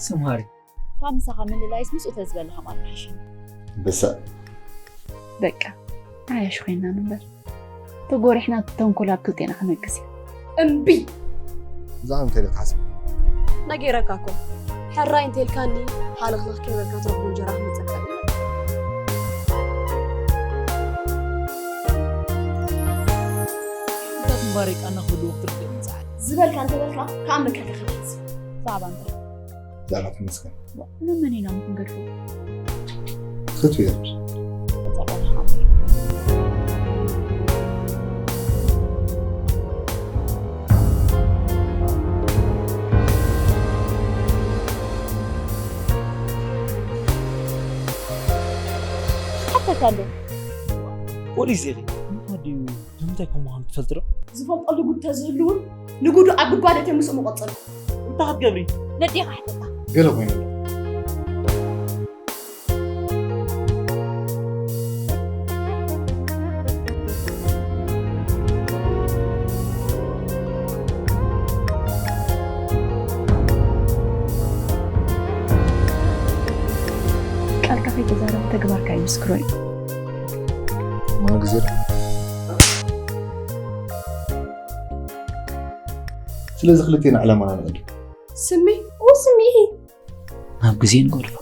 ስምሃሪ ካብ ምሳኻ ምልላይስ ምስኡ ተዝበልኻ ማለት ሓሽኒ። ብሳእ በቃ ዓያሽ ኮይና ንበር። ተጎሪሕና ተንኮል ኣብ ክልቴና ክነግስ እዩ። እምቢ። ብዛዕባ እንታይ ኢኻ ትሓስብ? ነጊረካ እኮ። ሕራይ እንተልካኒ፣ ሓልኽልኽ ከይበልካ ትረኽቦ እንጀራ ክመጸካ እዩ። እንታይ ትንባረይ ቃና ክህልዎ ክትርኢ ምጽዓት። ዝበልካ እንተበልካ፣ ከኣ መከልካ ከይትሓስብ። ብዛዕባ እንታይ? ብዛዕባ ተመስገን። ንመን ኢና ክንገድፎ? ክትብየት። ሓተካ ኣሎ። ፖሊስ ኢኺ። እንታይ ድዩ? ንምንታይ ከም ምዃኑ ትፈልጢ ዶ? ዝፈልጠሉ ጉድ ተዝህሉ እውን ንጉዱ ኣብ ጉድጓድ እተይ ምስኡ ምቐጸሉ። እንታይ ክትገብሪ? ነዴኻ ሕተታ። ገለ ኮይኑ ኣሎ። ቃልካ ከይተዛረበ ተግባርካ ይምስክሮ እዩ። ማን ግዜ ዶ? ስለዚ ክልቴና ዕላማና ንቐድም። ስሚ? ኡ ስሚ። ናብ ግዜ ንገድፎ።